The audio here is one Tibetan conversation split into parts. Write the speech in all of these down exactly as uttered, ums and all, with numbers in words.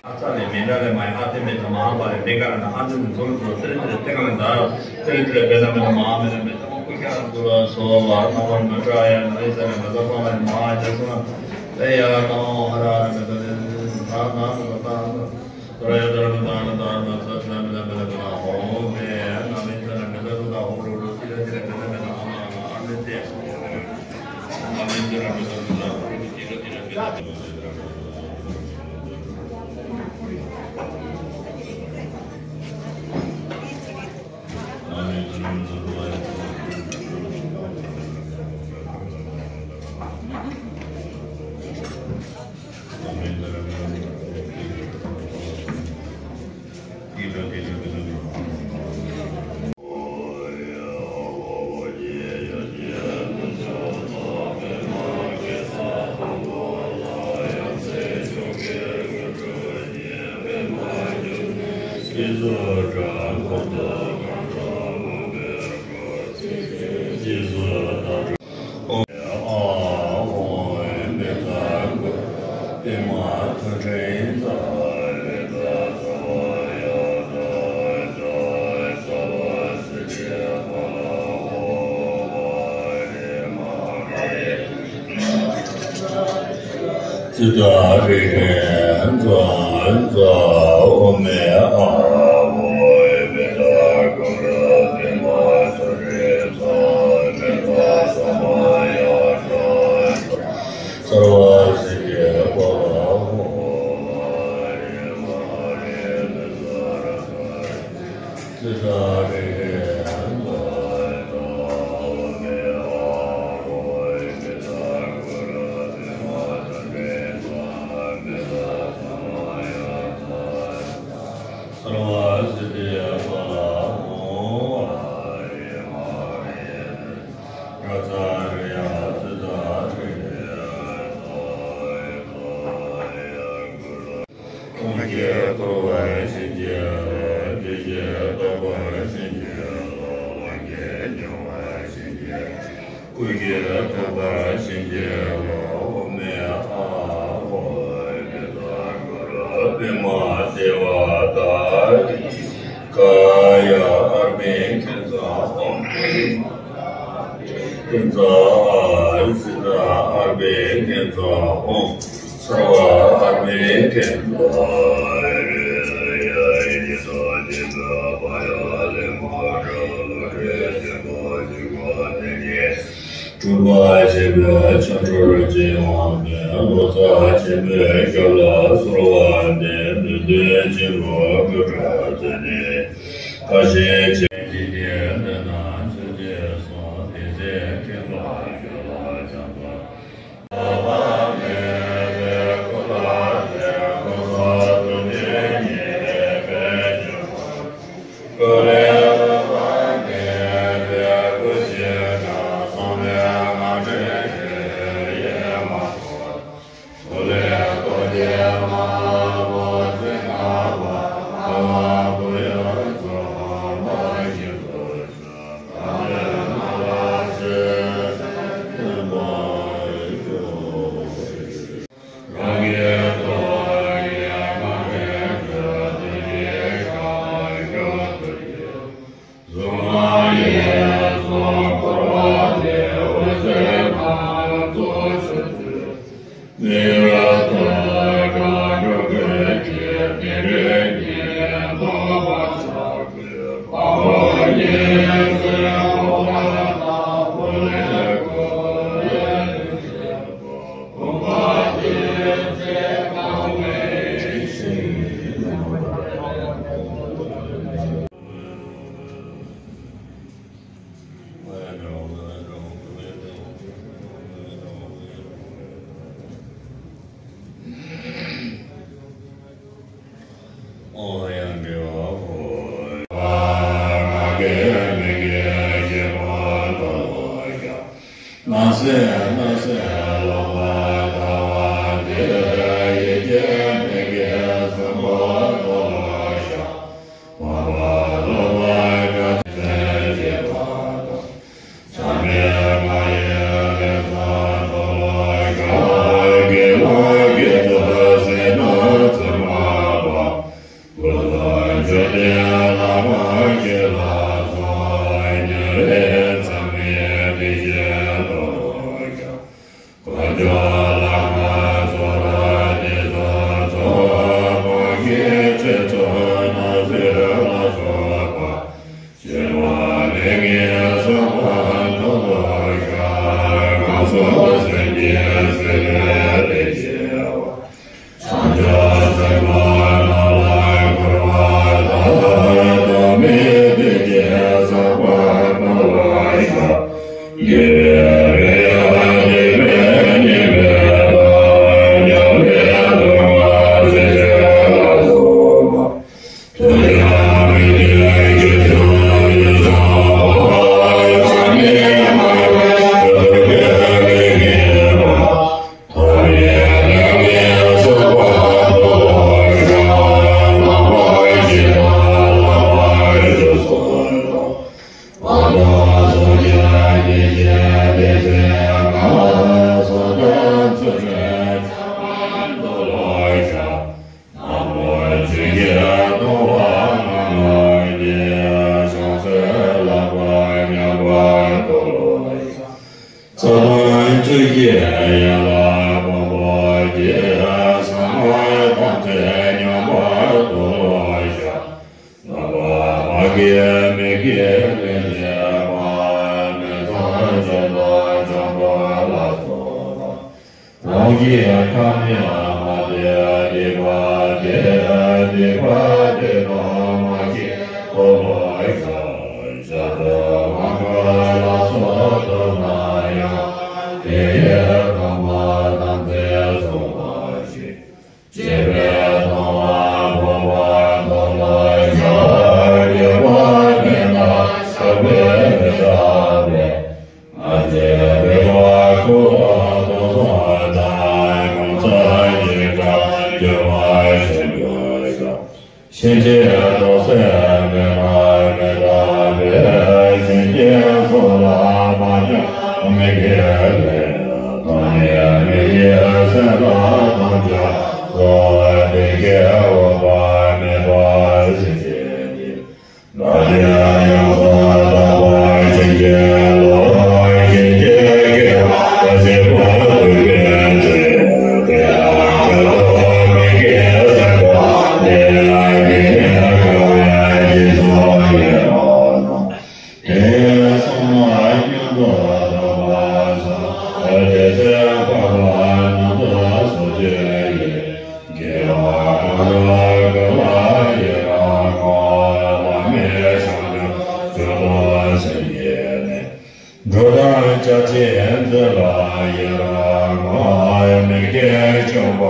ཨ་ཙ་ལས་མི་འདྲ་ལས་མ་ཡིན། ཨ་ཏི་མི་ཐ་མ་ཨ་པ་ལས་མི་ག་ར་ན། ཨ་ཏི་མི་ཚོ་ཚོ་ཏི་རི་ཏི་རི་ཏི་ག་ལ་འདར། ཏི་རི་ཏི་རི་བེ་ན་མི་ཐ་མ་ཨ་མི་ན་མི་ཐ་མ་ཀུ་ཤ་ན་ཏུ་ར་སོ་བ་ན་བ་ན་ཏྲ་ཡ་ན་རི་ས་ན་ག་ས་པ་ལ་མ་ཡ་སོ་ན། ཏེ་ཡ་ན་ཧ་ར་ན་མི་ད་ནི་ད་ན་ད་ད་ད་ད་ཡ་ད་ན་ད་ན་ད་ན་ས་ཆ་ན་མི་ད་མི་ད་མི་ད་ཧོ་མེ་ན་མི་ད་ན་མི་ད་ད་ཧོ་རུ་རུ་ཏི་རི་ཏི་རི་བེ་ན་མི་ད་ཨ་ན་ཨ་ན་ཨ་མི་ཏེ། ཙི་ཏ་རེ་རེ་ཛ་ཛ་ཨོ་མེ་ཨ་ཨོ་ཨེ་མེ་ཏ་ཀུ་ར་ཏེ་མ་ཙ་རེ་ཙ་མེ་ཏ་ས་མ་ཡ་ཏ་ས་ར་བ་སེ་ཀེ་པ་ལ་ཧོ་ཨ་རེ་མ་རེ་ཏེ་ས་ར་ས་རེ། ཀུན་གྱིས་བསྐོར་བར་བྱིན་གྱིས་རློབས། བདེ་གཤེགས་རྟོགས་པར་བྱིན་གྱིས་རློབས། དབང་གིས་མྱུར་བར་བྱིན་གྱིས། ཀུན་གྱིས་ཐུབ་པར་བྱིན་གྱིས་རློབས། ཨོཾ་ཨཱཿཧཱུྃ་ཨེ་ཏ་གུ་རུ། པདྨ་བདེ་བ་དང་། ཀ་ཡ་ཨརྦྷེ་ཀེ་ཛ་ཧོཾ། ཀེ་ཛ་ཨ་ཛི་ཏ་ཨརྦྷེ་ཀེ་ཛ་ཧོཾ། སརྦ་ཨརྦྷེ་ཀེ་ཛ་ཧོཾ། སྒྲུབ་པ་ཆེན་པོའི་ཆོ་འཕྲུལ་ཅན། དབང་པོའི་ལོ་ཙཱ་ཆེན་པོའི་ཞབས་ལ་གསོལ་བ་འདེབས། ནུས་ལྡན་ཆེན་པོའི་སྐུ་ཕྲེང་རྩལ་ནི། ཁ་ཞེ་ཆེ་འཇིག་རྟེན་འདི་ན་མཆོད་ཅེས་སོགས། དེ་ཚེ་མཁྱེན་པ་ཁྱོད་ལ་ཕྱག་འཚལ། གོང་གི་ཁ་མི་ལ་མ་དེ་སྡིག་པ་དེ་སྡིག་པ་དེ་དག་མ་སྐྱེས་པ་ལ་ཤ་ཤ་དུ་མ་འགོས་ལ་སོགས་དུ་མ་ཡང་དེ་ཡི་དང་པོ་དམ་ཚིག་བསྲུང་བ་ཞིག་ཅེས་པའི་དང་བ་བུམ་པ་དང་ལ་ཤ་དགེ་བ་དེ་ལ་ཤ་བའི་ལྟ་བས། འགྲོ་དང་བྱ་བྱེད་འདི་ལ་ཡི་རང་ངོ་། མི་སྐྱེ་སྐྱོ་བ་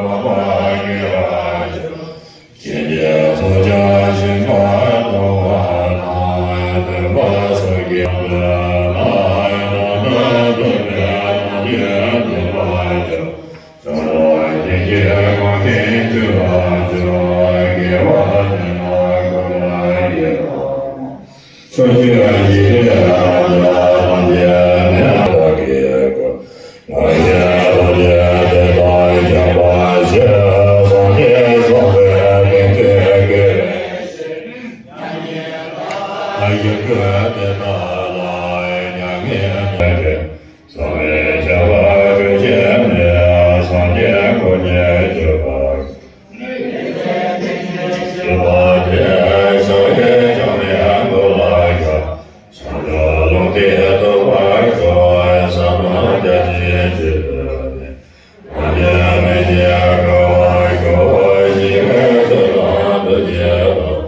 མ་པ་སྐྱེ་བ་ཡི། ཞིང་སྐྱེ་ཚོགས་བརྒྱ་ཞིང་པ་གཏོང་བ་དང་། སྟོན་པ་སོགས་ཀྱི་དོན་ལ་ཡང་དང་དུ་མེད་ནམ་ཡང་དུ་མ་འགྱུར། བྱང་ཆུབ་སྙིང་རྗེའི་ངང་ལ་འཇུག་དགེ་བ་འདི་ནི་ཀུན་ལ་ཡི་རང་ངོ་། ཕྱོགས་བཅུའི་འཇིག་རྟེན་ཐམས་ཅད་ནི་བདག་གིས་ཀུན། ང་ཡི་ཐུགས་རྗེས་དེ་དག་ཀྱང་བསྐྱབ་པར་ཤོག་སངས་རྒྱས་སངས་རྒྱས་ཀྱི་དེ་དག་ལ་མྱ་ངན་མེད་པའི། བསམ་པས་ཁྱབ་པ་ཆོས་ཅན་ནི། སངས་རྒྱས་དངོས་རྙེད་སྤྱོད་པ། སྤྱོད་པ་སྟེ། ཕྱག་གཡས་བརྐྱང་ནས་མགོ་ལ་ཕྱག་བྱང་ཕྱོགས་ལུང་བསྟན་ཐོབ་པར་ཤོག་ཟབ་མོ་རྒྱ་ཆེན་ཆོས་ཐོབ་ནས། སངས་རྒྱས་མི་ཤིགས་དགའ་བར་ཤོག་ཞི་བའི་ཚུལ་དང་ཐུགས་རྗེ་དང་།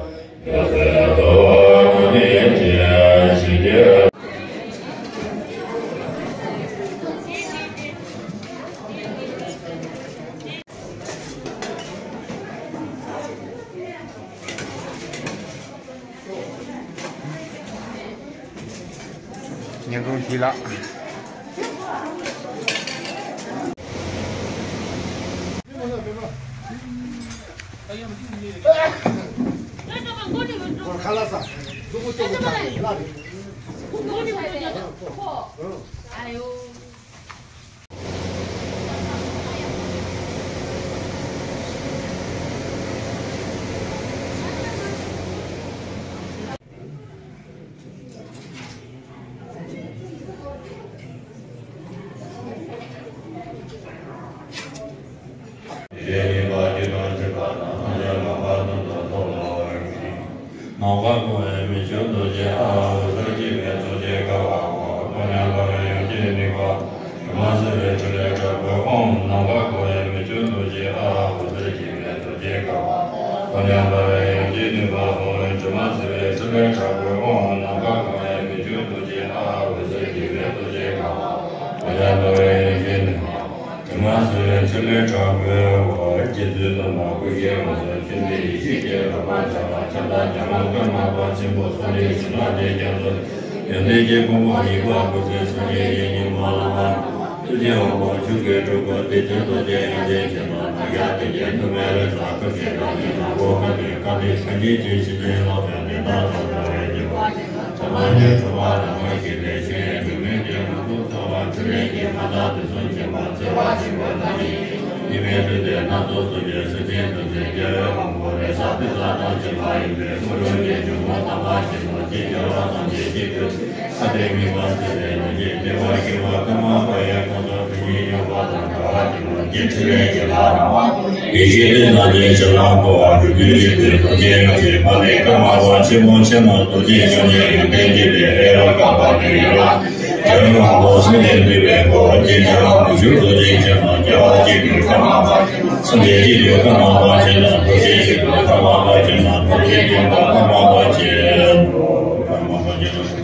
མྱ་ངན་འདའ་བར་མི་ནུས་ཤིང་། ཞི་བདེ། ཉིན་གུང་ཞིག་ལ། ནམ་མཁའ་ཀུན་དབྱེ་མི་ཕྱེད་རྡོ་རྗེ་ཨཱཿ། འོད་ཟེར་འཁྱིལ་པའི་ཐུགས་རྗེའི་ཁ་བ་བབས། ཀུན་མཉམ་འགྲོ་བའི་ཡོན་ཏན་དམིགས་པ། མ་བཟོད་པའི་ཕྲིན་ལས་དྲག་པོས་ཨོཾ། ནམ་མཁའ་འཁོར་བའི་མི་བསྐྱོད་རྡོ་རྗེ། ཨ་ཧ། འོད་ཟེར་འཁྱིལ་པའི་རྡོ་རྗེ་དཀར་པོ། ཀུན་ཀྱང་འབར་བའི་ཡང་ལྕགས་ནུས་པ་ཧཱུྃ། སྒྱུ་མ་བཟོད་པའི་ཕྲིན་ལས་དྲག་པོས་ཨོཾ། ནམ་མཁའ་འཁོར་བའི་མི་བསྐྱོད་རྡོ་རྗེ། ཨ་ཧ། འོད་ཟེར་འཁྱིལ་པའི་རྡོ་རྗེ་དཀར་པོ། ཀུན་ཀྱང་འབར་བའི་ཡང་ལྕགས་ནུས་པ། སྒྱུ་མ་བཟོད་པའི་ཕྲིན་ལས་དྲག་པོས་ཨོཾ། རྗེ་བཙུན་སློབ་མ་ཀུན་མཁྱེན་འོད་སྲུང་། ཆོས་འཛིན་ཡེ་ཤེས་ཀྱི་རོལ་པ་འཇམ་དཔལ། ཁྱབ་བདག་ལྕགས་ཀླུང་ཀརྨ་པ་ཆེན་པོ། སངས་རྒྱས་བྱིན་རླབས་ཀྱི་རྒྱ་མཚོ། ཡོན་ཏན་གྱི་ཕུང་པོ་ཡེ་ཤེས་སྐུ་ཚེ། སངས་རྒྱས་ཀྱི་ཉི་མ་བླ་མ། ཐུགས་རྗེའི་དབང་པོ་ཆུ་སྐྱེས་སྤྲུལ་སྐུ། བདེ་ཆེན་རྡོ་རྗེ་ཡང་ལྕགས་ཕྱག་ན། ན་རྒྱ་སྟེང་གི་ཐུགས་མེད་རེ་ས། ཁུ་ཤའི་ནང་གི་ནག་པོ་ཁ་ནས་ཁ་ནས། སངས་རྒྱས་ཀྱི་ཞིང་ནས་ལོག་པའི་དེ་དག་དང་འདྲ་བའི་སྐྱེ་བ། ཐ་མ་ཉིད་འཁྲུལ་པ་རང་དབང་ཞི་བའི་ཕྱིར། སྒྱུ་མའི་རྒྱལ་མོ་སྐུ་གསལ་བ། ཕྲིན་ལས་ཀྱི་མཐའ་དག་དུས་གསུམ་མཁྱེན་པ། བརྩེ་བ་ཆེན་པོའི་བདག་ཉིད། སྐྱེ་མེད་ལུས་ལྡན་སྣ་ཚོགས་གཟུགས་ཅན། སེམས་ཅན་ཐམས་ཅད་རྒྱལ་བའི་དབང་པོ། རེ་ས་ཏི་ས་དང་བཅས་པ་ཡིན་པས། དངོས་གྲུབ་ཀྱི་འབྱུང་པོ་དམ་པ་ཆེན་པོ། ཅི་བྱ་བ་ཐམས་ཅད་ཀྱི་མཐུ། ཁ་ཏས་མིག་དང་བཅས་པའི་ལུས་ཀྱི་བདེ་བ་ཞི་བ་ཀརྨ་པ་ཡི་ཁོང་ཚོ་བོད་ཀྱི་ཡུམ་པ་དང་འདྲ་བ་ཆེན་པོ། རྗེ་ཕྲིན་ལས་ཀྱི་ལྷ་རང་དབང་། ཡེ་ཤེས་ཀྱི་རྣམ་འདྲེན་ཕྱི་ནང་འཁོར་བ་སྒྲོལ་བརྒྱུད་ཀྱི་བདུད་རྡོ་རྗེ་ཡང་ལྕགས་དཔལ་ལྡན་ཀརྨ་པ་ཆེན་པོ་མཆིམས་ནག་རྡོ་རྗེ་འཆང་ཆེན་ཡོན་ཏན་རྒྱས་པའི་ཨེ་ར་ཀ་པ་ལས་ཡོད་ལ། རྒྱལ་བའི་དབང་པོ་སངས་རྒྱས་འདུས་པའི་སྐུ། རྗེ་འཆང་མི་འགྱུར་རྡོ་རྗེ་མཆིམས་ནག་རྒྱལ་བ་གཅིག་གི་ཀརྨ་པ། སངས་རྒྱས་གཅིག་གི་ཀརྨ་པ་ཆེན་ནག་རྡོ་རྗེ་གཅིག་གི་ཀརྨ་པ་ཆེན་ནག་རྡོ་རྗེ་སྟོན་པ་ཀརྨ་པ་ཆེན། ཀརྨ་པ་ཆེན་ནག་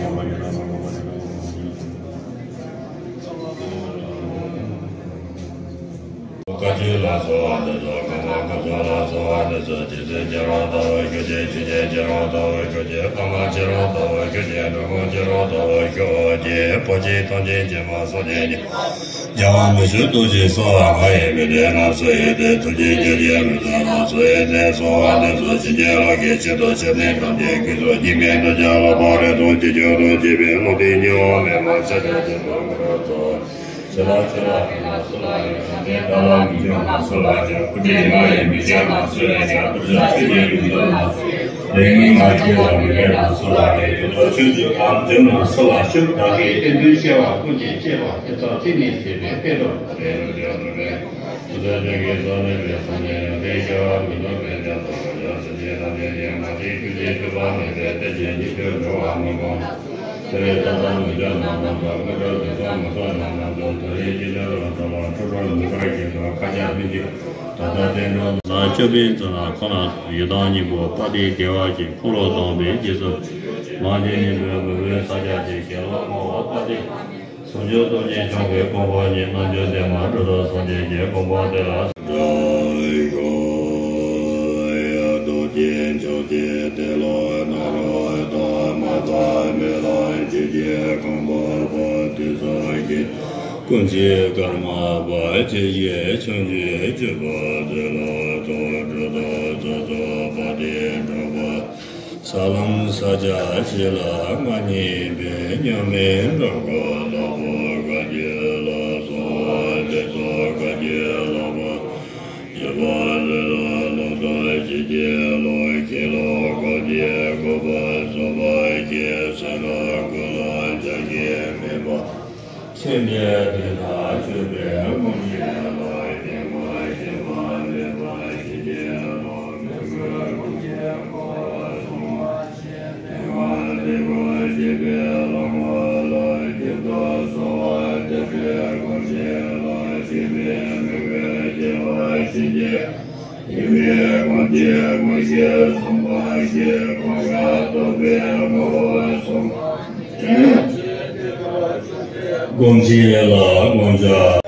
བཀའ་བརྒྱུད་ལ་གསོལ་བ་འདེབས་སོ། ཁམས་པ་སྐུ་གསུམ་ལ་གསོལ་བ་འདེབས་སོ། རྗེ་བཙུན་མཁྱེན་རབ་ལྟ་བུར་ཤོག་ཅིག་ཆོས་རྗེ་མཁྱེན་རབ་ལྟ་བུར་ཤོག་ཅིག་ཀརྨ་མཁྱེན་རབ་ལྟ་བུར་ཤོག་ཅིག་གྲུབ་ཐོབ་མཁྱེན་རབ་ལྟ་བུར་ཤོག་ཅིག་བོད་ཀྱི་ཐམས་ཅད་མཁྱེན་པ་སངས་རྒྱས་ཉིད། རྒྱལ་བ་མི་བསྐྱོད་རྡོ་རྗེ་གསང་བ་ང་ཡི་མི་ཚེ་རྣམ་གསུམ་ཡོད་དེ། ཐུགས་རྗེ་བརྒྱ་བྱིན་མི་ཚོགས་རང་སོ་ཡོད་དེ། གསོལ་བ་འདེབས་སོ། ཕྱི་རྒྱལ་ལོ་ཀའི་ཆེད་དུ་ཕྱག་ལེན་དམ་ཅན་ཀུན་ཚོགས་འཇིགས་མེད་རྡོ་རྗེ་ལ་ཕ་རོལ་ཏུ་ཇི་བཞིན་དུ་བྱས་པའི་བློ་གཏད་ཉེ་བར་མེད་པར་ཕྱག་རྒྱ་ཆེན་པོས་ཀུན་རབ་གསོལ། ཞི་ལ་ཆོས་ལ་ཕན་ལ་སུ་ལ་ཡོད། བྱམས་པའི་བཀའ་ལ་མི་འགྱུར་ན་སུ་ལ་འགྱུར། སྐུ་དྲིན་ལྔ་ཡི་མི་ཆག་ན་སུ་ལ་ཆག་སྐུ་ཚེ་ཆོས་ཀྱི་མི་འདོར་ན་སུ་ལ་འདོར། ལས་ངན་ངག་འཁྱལ་ལ་མི་འགལ་ན་སུ་ལ་འགལ། འགྱུར་ལྡོག་ཆོས་སུ་གང་འབྱུང་ན་སུ་ལ་འབྱུང་། བདག་གིས་བསྟན་དོན་བཤད་པ་ཀུན་གྱི་གཅེས་པ། ཐེ་ཚོམ་ཚིག་ནི་ཟད་པའི་དཔེ་སྟོབས་དང་། ལས་རྣམས་ཀྱང་འགྲུབ་པའི་སྐུ་ཚེ་བརྟན་གྱིས་གསོལ་ནས་པའི་སངས་རྒྱས་ཡོན་ཏན་ཤར་བ་མི་ནུབ་པའི་རྒྱ་མཚོ་ལ་ཡང་སེམས་ཅན་ཐམས་ཅད་ཀྱི་ང་རྒྱལ་ཀུན་གྱི་སྤྲུལ་པ་མེད་པའི་གཏེར་ཆེན་ཉི་ཁྲི་འགྲོ་བ་མི་ཁོམ། ཚེ་རབས་མཐའ་དག་མི་སྐྱོ་ན་མ་འདོད། དངོས་གྲུབ་དུས་གསུམ་མི་ཐོབ་ན་མ་འདོད། དེ་རིང་སྤྱི་ནོར་ལ་འགྲོ་བ་ཁྲོ་ཁྲོ་ལུང་པར་བཞིན་དུ་ཁ་ཆག་ལྷུན་གྱིས་ད་ལྟ་བསྟན་འགྲོ་ལ་སྐྱོབ་པའི་མཚོན་ན་ཁོ་ན་ཡི་དམ་སྙིང་པོ་དཔལ་ལྡན་བདེ་བ་ཅན་འཁོར་ལོ་སྡོམ་པའི་རྗེས་སུ་མ་ཆེན་ནི་འབོད་མི་འབོད་ས་སྐྱ་ཅན་ཞལ་ལུང་ངོ་བོ་དཔལ་ལྡན། ཟུང་འཇུག་སྟོབས་ཆེན་འཆང་གི་དཀོན་པོ་ཉིད། རྣལ་འབྱོར་བདེ་མ་གྲུབ་ཐོབ་སངས་རྒྱས་ཀྱི་དཀོན་པོ་དེ་ལ། རྡོ་རྗེ་འཆང་ཆེན་ཏེ་ལོ་ནཱ་རོ་ཏ་མ་པ་མེ་ལ་ཆོས་ཀྱི་ཁང་པ་པ་ཏི་ས་ཀྱི་ཀུན་གྱི་ཀརྨ་པ་ཆེ་ཡེ་ཆོས་ཀྱི་སྤྱོད་པ་དེ་ལ་ཐོག་གྲུབ་ཐོབ་ཚོགས་གཙོ་དཔལ་ལྡན་འབྲོག་པ། ས་ལམ་ས་སྐྱ་ཞིག་ལ་མ་ཉེས་པའི་མཉམ་མེད་འགྲོ་ཁོ་ལ་བོ་བཀའ་བརྒྱུད་ལ་སོགས་དེ་ཚོ་བཀའ་བརྒྱུད་ལ་བོ་ཡོད་པ་ལས་ལ་ལོ་ཏོག་ཞིག་གི་ལོ་ཁྱི་ལོ་གོ་བརྒྱད་གོ་པ་སོ་པ་ཞིག་སེ་ལ་ཀུ་ལ་ཇ་གི་མེད་པ། ཚེ་འདིའི་དུས་ན་མཆོད་པའི་དངོས་གཞི་ལ་སྐྱེ་བ་ཤི་བ་མེད་པ་ཞི་བདེ་ལོ་མི་མགོའི་དགུག་བྱའི་འཁོར་བ་སྲུང་བ་ཞེས་དེ་བ་དེ་བ་ཞེས་པའི་ལོ་ངོ་ལ་སྐྱེ་བ་གསོ་བ་དེ་བའི་དགུག་བྱའི་ལོ་ཞི་བའི་མི་མགོའི་སྐྱེ་བ་ཞི་བྱེད། ཡིན་པའི་དགོངས་གཅིག་དགོངས་གཅིག་གསུངས་པ་ཞེས་དགོངས་ཞག་རྟོགས་པའི་ངོ་བོ་གསུངས། དགོངས་གཅིག་ལ་དགོངས་ཞག་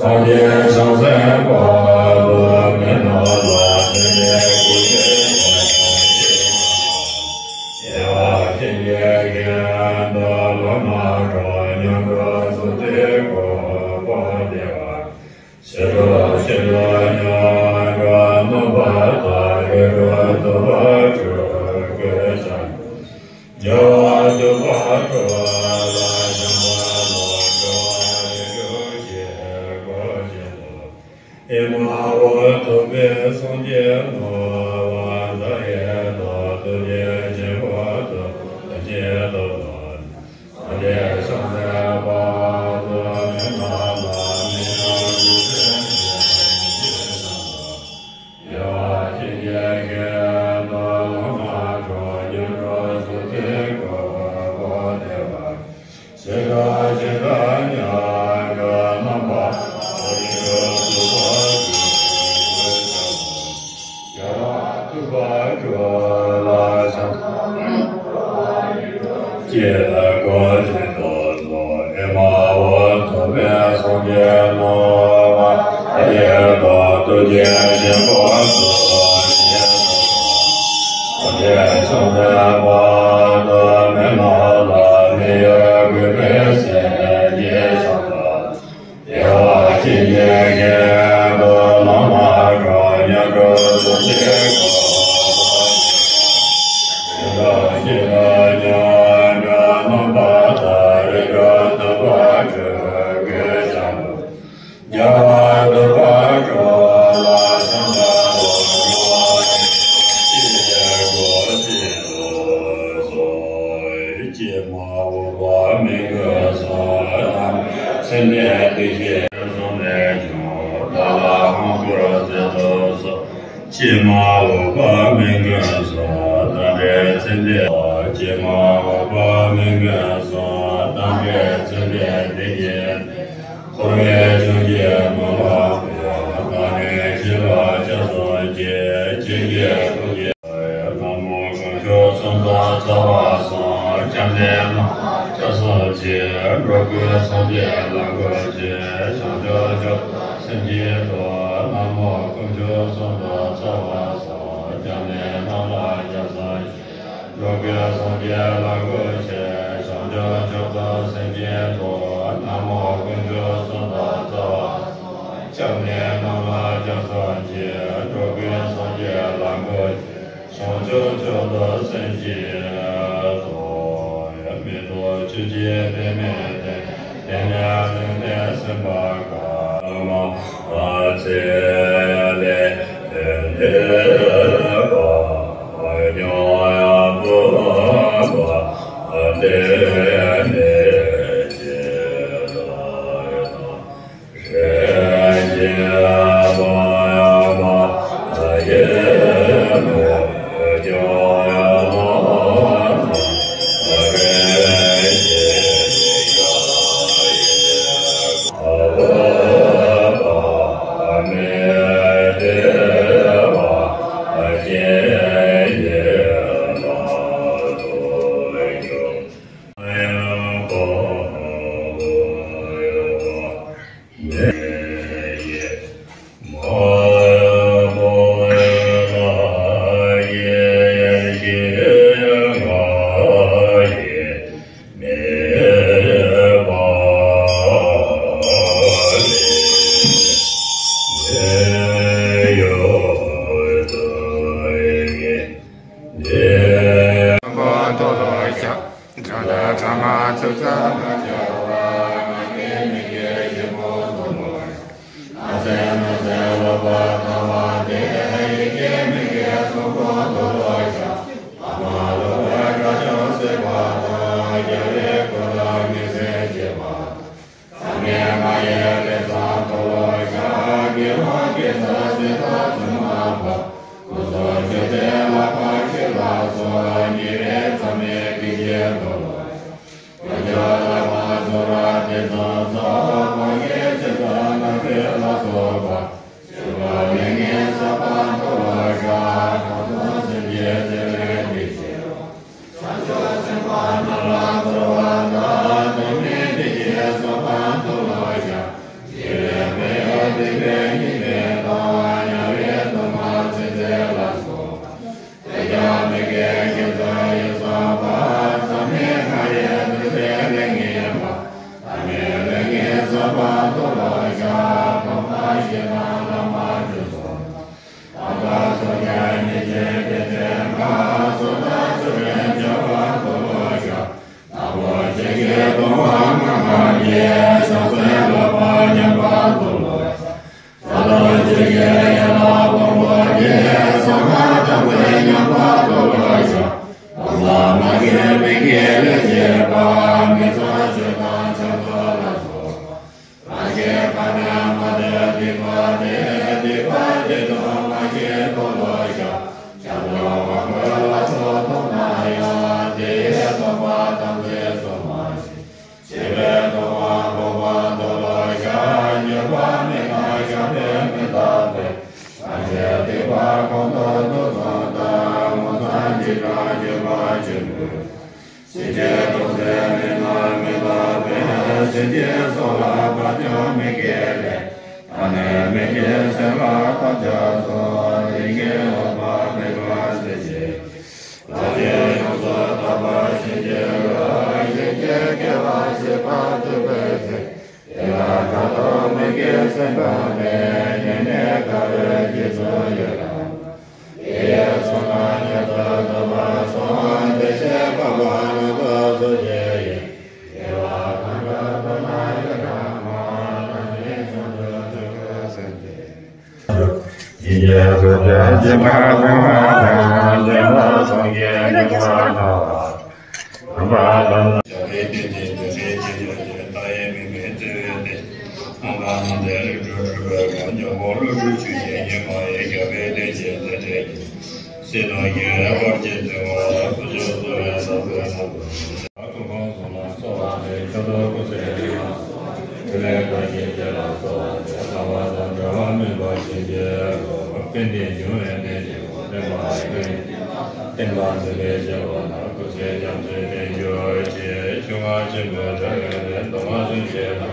སངས་རྒྱས་བྱང་སེམས་དཔའ་བོ་མི་རྣམས་ལ་དེ་ནས་སྐུ་ཞབས་ཀྱི་དབང་ཞེས་པ་ཞིག་གི་རྒྱན་དུ་ལ་ མ་གྲོལ་ཉོན་སྒྲིབ་གསུམ་གྱི་སྒོ་སྤངས་ཏེ། ཕྱི་རོལ་ཕྱི་རོལ་ཉོན་སྒྲིབ་རྣམ་པར་དག་རིག་སྒྲོ་འདོད་པ་སྤྲུལ་སྐུའི་ཞབས། རྒྱལ་བ་འདོད་པ་སྤྲུལ་ལ་བྱོན་པ་ལ། འགྲོ་བ་རིགས་དྲུག་ཞི་རྒྱས་སུ། ཨེ་མ་ཧོ། ཐུབ་པའི་སངས་རྒྱས་རྣམས་ལ། མཐའ་ཡས་སྟོང་ཐུགས་རྗེ་ཆེན་པོ་སྟོབས་ཀྱིས་བསྟོད་པ། སངས་རྒྱས་བྱང་སེམས་དཔལ་དུ་མི་འབྱུང་ལ། མི་འབྱུང་འཇིག་རྟེན་གྱི་ཡེ་ཤེས་ཀྱི་ཞིང་དུ། རྒྱལ་བ་སྲས་བཅས་ཀྱི་མདུན་ལམ་མ་འགྲོ། ཉོན་སྒྲིབ་གསུམ་གྱི་སྒོ་སྤངས་ཏེ། ཕྱི་དང་ཕྱི་དང་ཉོན་སྒྲིབ་རྣམ་པར་དག་རིག་སྒྲོ་འདོད་པ་སྤྲུལ་སྐུའི་ཞབས། རྒྱལ་བ་ཐུབ་པ་སྤྲུལ་ལ་ཞབས། ཀྱི་སྒོ་འབྱེད་དུ་གསོལ། ཨེ་མ་ཧོ། ཐུབ་པའི་སངས་རྒྱས་རྣམས་ལ། མཐའ་ཡས་སྟོང་ཐུགས་རྗེ་ཆེན་པོ་སྟོབས་ཀྱིས་བསྟོད་པ། སངས་རྒྱས་བྱང་སེམས་དཔལ་དུ་མི་འབྱུང་ལ། མི་གཡོ་གུས་པས་སེམས་བསྐྱེད་བཤགས་པ། རྒྱལ་བ་སྲས་བཅས་ཀྱི་མདུན་ལམ་མ་འགྲོ། ཉོན་སྒྲིབ་གསུམ་གྱི་སྒོ་སྤངས་ཏེ། ཕྱི་དང་ཕྱི་དང་ཉོན་སྒྲིབ་རྣམ་པར་དག་རིག་སྒྲོ་འདོད་པ་སྤྲུལ་སྐུའི་ཞབས། རྒྱལ་བ་འདོད་པ་སྤྲུལ་ལ་བྱོན་པ་ལ། འགྲོ་བ་རིགས་དྲུག་ཞི་རྒྱས་སུ། ཀྱེ་མ་འོད་དཔག་མེད་ཀུན་བཟང་། ལྷ་མིའི་སེམས་ཅན་བདེ་གཤེགས་གསུམ་ལས་བྱུང་། བདག་ལ་དབང་བསྐུར་མཛད་དུ་གསོལ། ཀྱེ་མ་འོད་དཔག་མེད་ཀུན་བཟང་། རྟ་མགྲིན་སེམས་ཅན། ཀྱེ་མ་འོད་དཔག་མེད་ཀུན་བཟང་། རྟ་མགྲིན་སེམས་ཅན་བདེ་གཤེགས། འཁོར་བའི་བྱང་ཆུབ་མ་ལགས་པའི། ལག་ལེན་ཞི་ལ་སྐྱབས་སུ་མཆི། ཇི་སྐད་དུ་བགྱི། ན་མོ་དཀོན་མཆོག་གསུམ་དང་རྩ་བ་གསུམ། སྐྱབས་གནས་རྣམས་ལ་སྐྱབས་སུ་མཆི། འགྲོ་ཀུན་སངས་རྒྱས་ལ་འགོད་ཅིང་། བྱང་ཆུབ་མཆོག་ཏུ་སེམས་བསྐྱེད་དོ། ན་མོ་དཀོན་མཆོག་གསུམ་དང་རྩ་བ་གསུམ། སྐྱབས་གནས་རྣམས་ལ་སྐྱབས་སུ་མཆི། འགྲོ་ཀུན་སངས་རྒྱས་ལ་འགོད་ཅིང་། བྱང་ཆུབ་མཆོག་ཏུ་སེམས་བསྐྱེད་དོ། ན་མོ་དཀོན་མཆོག་གསུམ་དང་རྩ་བ་གསུམ། སྐྱབས་གནས་རྣམས་ལ་སྐྱབས་སུ་མཆི། འགྲོ་ཀུན་སངས་རྒྱས་ལ་འགོད་ཅིང་། བྱང་ཆུབ་མཆོག་ཏུ་སེམས་བསྐྱེད་དོ། མི་ལྡོག་ཆོས་ཀྱི་དཔེ་མེད་དེ། དེ་ནས་ལུང་བསྟན་གསན་པར་བསྐུལ། མ་ཚེ་ལས་འདས་པ་མྱོང་བ་སྟེ། མ་སྐྱེས་མི་སྐྱེ་ལས་སྐྱེས་པ། མི་ཚངས་སྤྱོད་དང་ཆགས་སྡང་ལ་སོགས་པ། རང་སྐྱེ་ཁམས་ལས་མ་འདས་སྡིག་པ་སྟེ། སྡིག་པ་སྟེ་སྡོམ་པ་བཞི་མཐོལ་ལོ་བཤགས། སྐྱབས་འགྲོ་དབང་བསྐུར་ལ་སོགས་སྡོམ་པ་ཡང་། དེ་ཡི་སྡོམ་པ་དམ་ཚིག་སྲུང་བ་བཞིན། བྱིས་པའི་སྡོམ་པ་འགོག་པ་མཐོལ་ལོ་བཤགས། འགྱོད་པ་མེད་པར་བཤགས་པས་མི་འདག་པས། ཐམས་ཅད་སྡིག་པ་ཀུན་ཏུ་དུག་གསུམ་དག། མུ་སྟེགས་འཇིགས་སྐྲག་འགྱོད་པ་ཆེན་པོས། ཕྱིན་ཆད་ཐུགས་བརྩེ་མི་ནུབ་མི་འདག་པས། ཕྱིན་ཆད་སྲོག་ལ་བར་ཆད་མི་བསྐྱེད་པས། ད་ནས་མི་སྐྱེ་སེམས་ལ་བར་ཆད་སོགས། ལས་ངན་ལོག་པར་མི་སྤང་ཟིན་བྱེད། ལྷ་ཆོས་ཡོངས་སུ་དག་པ་བྱིན་གྱིས་རློབས། གཞན་གྱི་དགེ་བ་བྱེད་པར་འདོད་པའི་ཚེ། དེ་ལ་དགའ་སྟོན་མི་དགེ་སེམས་དཔའ་མེད། ཉེ་གནས་དགའ་བའི་རྗེས་སུ་ཡི་རང་། དེ་ཡི་ཚོགས་རྣམས་ཉེར་ཐར་ཐོབ་པར་ཤོག་དེ་བཞིན་གཤེགས་པ་རྣམས་དང་སངས་རྒྱས་ཡི། དགེ་བ་གང་དག་ཐོབ་ན་ཡི་རང་ངོ་། ཐམས་ཅད་བྱང་ཆུབ་ཐོབ་པར་སེམས་བསྐྱེད། ཡིད་ཀྱི་རྫུ་འཕྲུལ་སྦྱིན་པ་བྱིན་པ་དང་། བྱིན་པ་སངས་རྒྱས་འགྲུབ་པ་སྣང་བ། རིམ་པ་དང་། བྱ་བའི་རྟེན་ཅིང་འབྲེལ་བའི་རྗེས་སུ་བྱེད། མཐའ་ཡས་མིག་དམར་བརྩེ་བའི་གཏེར། རྣམ་པ་སྣང་མཛད་རིག་འཕྲུལ་སྤྲུལ་པའི་ཁམས། འཇམ་མགོན་བློ་གྲོས་ཆོས་ཀྱི་ཉི་མ་ཡིས། རྒྱལ་བའི་བསྟན་བཅོས་མཛད་འཕྲིན་གྱི། སྲིད་དང་རྒྱལ་བའི་དཔལ་གྱིས་བསྟོད་པ། ཕུན་ཚོགས་བསྩལ་བའི་ཟབ་པའི་ངག་གི། ཐུབ་དབང་ཟོར་ལ་གསོལ་བ་འདེབས། ཁྱོད་ཐོབ་ཀུན་གསལ་རིག་ལ་སོགས། ཐིག་ལེ་དཀར་གྱི་རྒྱན་ལ་གསོལ་བ་འདེབས། ལྷག་པ་དང་བྲལ་བ་མེད་པར་བྱིན་གྱིས་རློབས། ཕན་བདེ་འབྱུང་བའི་གནས་ཆེན་པོ། བསྟན་པ་ཡི་དམ་བསྟན་པ་འཛིན་པའི་བྱ་བ་ལ། ཀུན་གསལ་རྒྱ་མཚོའི་དཔལ་གྱུར་ཅིག་ཆོས་རྔ་ཆེན་པོའི་སྒྲ་སྒྲོགས་ནས། མདོ་སྔགས་ཚུལ་བཞིའི་ལམ།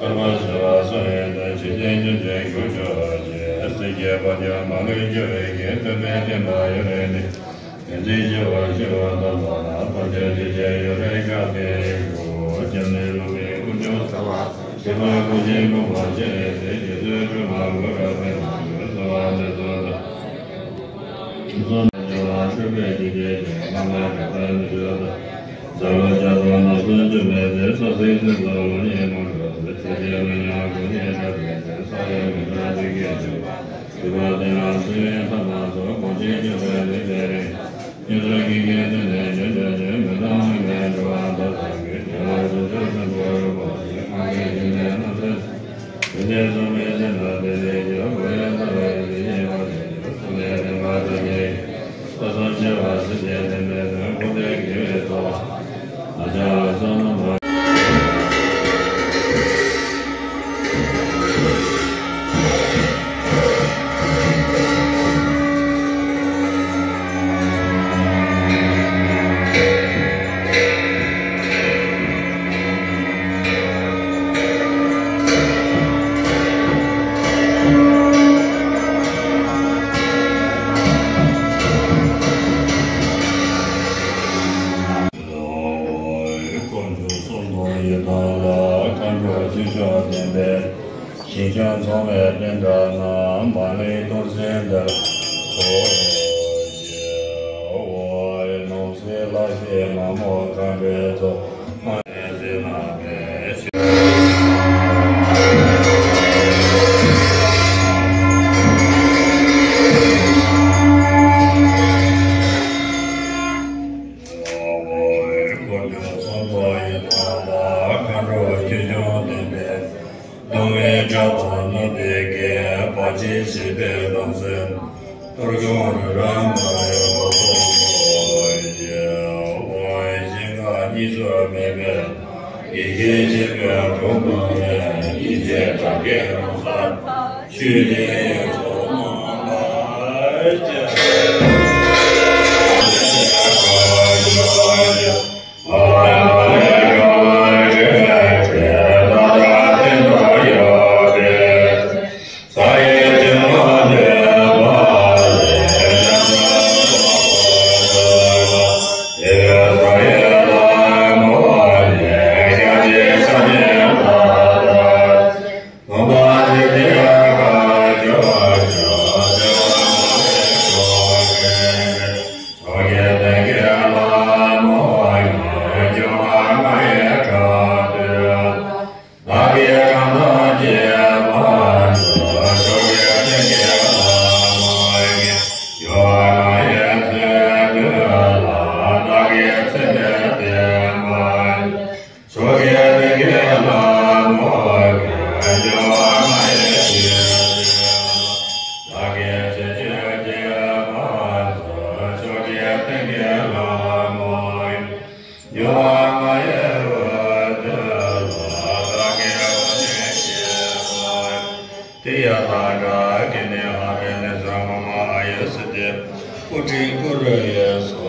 ཀརྨ་བྱེ་བ་སུ་ཡིན་དང་། འཇིག་རྟེན་ཁྱོན་ཆེན་ཞུགས་གྱུར་ཅིག་སྲིད་ཀྱི་བར་ཆད་མ་ལུས་སྐྱོབ་པའི་མཁས། སྟོན་པའི་བསྟན་པ་ཡུན་རིང་གནས། བདེན་ཚིག་ཞི་བ་ཞི་བ་དང་། ལམ་སྣ་ཐམས་ཅད་འདི་ཕྱིར་ཡུན་རིང་གང་དེར་བཞུགས། སྐྱབས་གནས་ལུང་གི་དཀོན་མཆོག་གསལ་བ་དང་། ཞི་བ་ཀུན་གྱི་མགོན་པོ་སྤྱན་རས་གཟིགས། རྗེ་བཙུན་སྒྲོལ་མ་གུ་རུ་པདྨ་འབྱུང་། གསོལ་བ་འདེབས་སོ་ཐབས་གསུམ་ལ་སྤྱོད་པའི་རྒྱུད་སྡེ་ཆེན། བླ་མའི་གྲགས་པའི་ནུས་ཤུགས་དང་། ཟབ་རྒྱ་མཚོ་རྣམས་སུ་འཇུག་མི་ཚེ། སོ་སོའི་སེམས་སུ་བློ་ཡི་མུན་ཁ་ཚུ། ཆོས་ཀྱི་གླུ་དབྱངས་ཀུན་གྱི་སྒྲ་ཐོས་ཏེ། ས་ཡི་མུན་ཁ་དུས་ཀྱི་འཇུག་པ། སྒྲིབ་པ་དེ་རྣམས་སེལ་བའི་ཐབས་སྣ་ཚོགས། གོང་ཆེན་སྤྱོད་པའི་ལུས་དེ་རིང་། སྙིང་རྗེ་ཀུན་གྱི་དོན་དེ་ཉོན་སྤྱོད་ཅིང་། མི་གཙང་མིན་པའི་འགྲོ་བ་འདི་དག་གི། དགེ་ལ་བྱང་ཆུབ་སེམས་དཔའ་རིན་པོ་ཆེ། སྔར་གྱི་ཞིང་ནས་རྣམ་ཐོས། དེ་ནས་བྱོན་པའི་ཚེ་ན་དེ་ནས་ཀྱང་། བོད་ཡུལ་ལྟ་བའི་གཟི་བརྗིད་པ་དེ་ཉིད། གསུང་ལས་བསྟན་པ་དར་ཞིང་རྒྱས། ཐོས་བསམ་བྱས་པ་སེམས་ཅན་བདེན་པའི་དོན། ཀུན་ཏུ་དགེ་བའི་རྩ་བ། ན་ཚ་ལ་སོགས་རྣམ་པར། དཀོན་མཆོག་གསུམ་དང་ཡི་དམ་ལ། མཁའ་འགྲོ་ཆོས་སྐྱོང་ལྡན་པའི། ཞིང་སྐྱོང་ཚངས་པའི་སྤྲིན་བྲལ་ན། མ་ལུས་གཏོར་ཟིན་འདིར་འོ་ཞེས། འོ་ཡི་ནང་གསེས་ལ་ཞེས་མ་མོ་ཁམས་པའི་ཚོགས། མ་ཡི་ཟིན་ན་མེད་ཞེས། འོ་ཡི་དཀོན་མཆོག་གསུམ་དང་ཡི་དམ་ལ། མཁའ་འགྲོ་ཆོས་སྐྱོང་ལྡན་པའི། སྡུག་བསྔལ་དགྲ་དང་ནོར་བུའི་རྒྱལ། བར་ཆད་ཞི་བའི་ལམ་སྲོལ། གཏོར་སྐྱོང་རི་རབ་མ་ཡི་འོ་ཞེས། འོ་ཞིང་ཁམས་གཉིས་སུ་མེད་པའི། ཡེ་ཤེས་ཆེན་པོའི་གྲོགས་བསྐུལ་ནས། ཡིད་ཆེས་དགྲ་བགེགས་རང་སར། ཆོས་ཀྱི་དབྱིངས་སུ་རྣམ་པར་རྒྱལ། དེ་ཡ་ལ་ག་གི་ནི་ཧ་རེ་ནི་ས་མ་མ་ཨ་ཡ་སི་ཏེ་པུ་ཏི་ཀུ་རུ་ཡེ་སོ།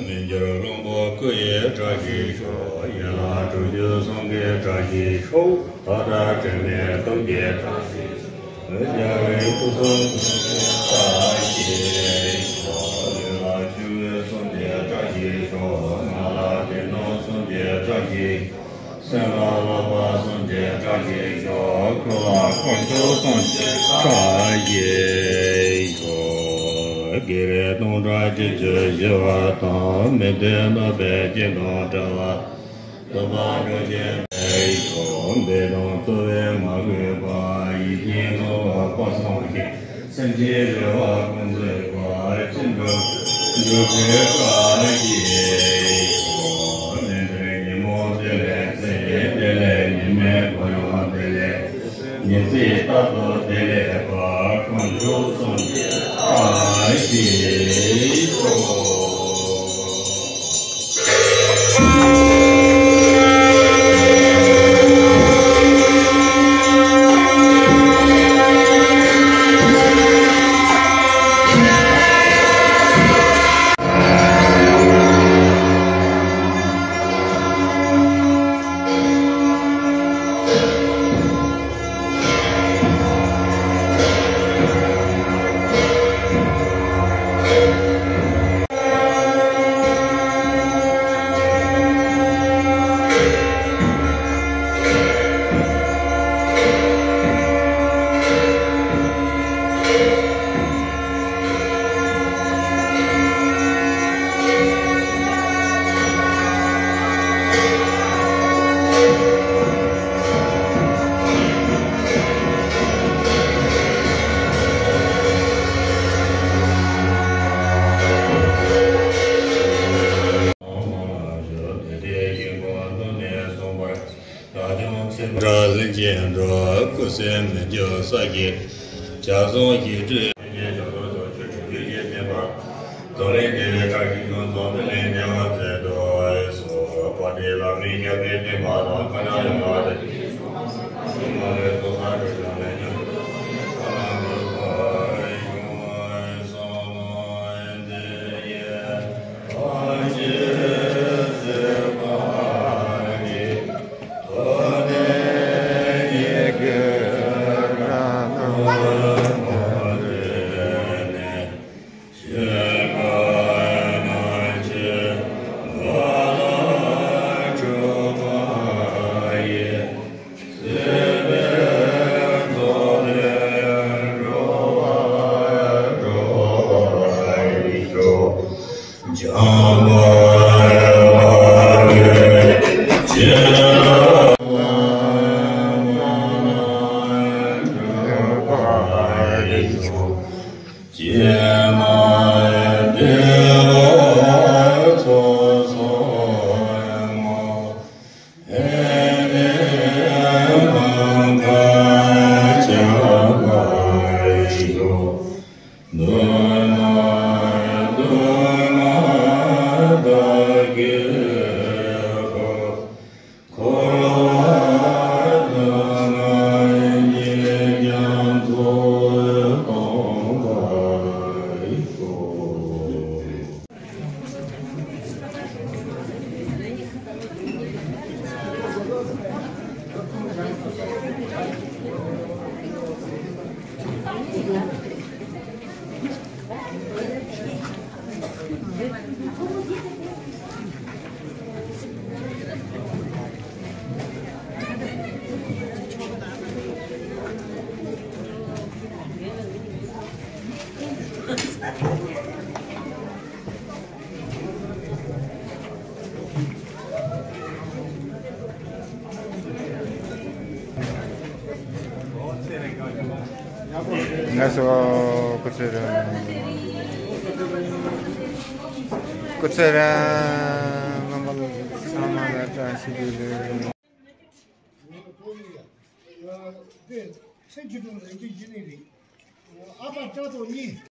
མི་འགྱུར་ཀློང་པོ་སྐུ་ཡི་བཀྲ་ཤིས་ཤོག་ཡན་ལག་དྲུག་ཅུ་གསུམ་གྱི་བཀྲ་ཤིས་ཤོག་ད་ལྟ་དྲན་པའི་སྟོབས་ཀྱི་བཀྲ་ཤིས་ཤོག་རྒྱལ་བའི་སྐུ་གསུང་ཐུགས་ཀྱི་བཀྲ་ཤིས་ཤོག་ལུས་ལ་བཅུ་གསུམ་གྱི་བཀྲ་ཤིས་ཤོག་ངག་ལ་བདེ་སྟོང་གསུམ་གྱི་བཀྲ་ཤིས་ཤོག་སེམས་ལ་བསླབ་པ་གསུམ་གྱི་བཀྲ་ཤིས་ཤོག་ཀུན་ལ་དཀོན་མཆོག་གསུམ་གྱི་བཀྲ་ཤིས་ཤོག་བགེགས་རིགས་སྟོང་ཕྲག་བརྒྱད་ཅུ་ཞི་བ་དང་། མི་མཐུན་རྣམ་པའི་རྐྱེན་དང་བྲལ་བ། སྟོན་པ་འགྲོ་ཆེན་བདེ་ཤོག་འདས་དང་རྩ་བའི་མ་གོས་པ། ཡིད་བཞིན་ནོར་བུ་དཔག་བསམ་ཤིང་། སེམས་ཅན་རེ་བ་ཀུན་སྩོལ་བ། ཅི་འདོད་འགྲུབ་པའི་བཀྲ་ཤིས་ཤོག་ལན་དུ་ཉིན་མོ་བདེ་ལེགས་སེ། བདེ་ལེགས་ཉི་མའི་གོ་ཡང་བདེ་ལེགས། ཉི་ཚེ་རྟག་ཏུ་བདེ་ལེགས་པ། དཀོན་མཆོག་གསུམ་གྱི་བཀྲ་ཤིས་ཤོག་ལྷན་ཅིག་འགྲོ། སྐུ་གསལ་མི་འགྱུར་ས་གཞི། ཞལ་གསུང་ཞི་ཁྲོའི་ཞལ་གྱི་ཞབས་ཏོག་ཚོགས་ཆོས་དྲུག་ཅུ་ཡེ་མེད་པ། རྫོགས་རིམ་དགེ་བའི་བཀྲ་ཤིས་ཀུན་རྫོགས་ཏེ་ལེགས་བདེ་བ་མཛད་དུ་གསོལ། བ་དེ་ལ་མི་སྐྱབས་པའི་བསྟན་པ་དང་། མཁའ་ལ་ཡང་བ་དེ་མ་ལུས་ཚོགས་བསགས་སྤྲུལ་བྱང་ལས་ཉམས་སུ་ལྡན་པ་ཡོངས་སུ་རྫོགས་པ་ཡི། ལགས་སོ། སྐུ་ཚེ་རིང་། སྐུ་ཚེ་རིང་། རྣམ་པ་ཚང་མ་ལ་བཀྲ་ཤིས་བདེ་ལེགས། དེ་ཚེ་ཆུ་དྲུང་ལས་ཀྱི་ཡིན་ནི་རེད། ཨ་ཕ་ལྕགས་ཐོག་གཉིས།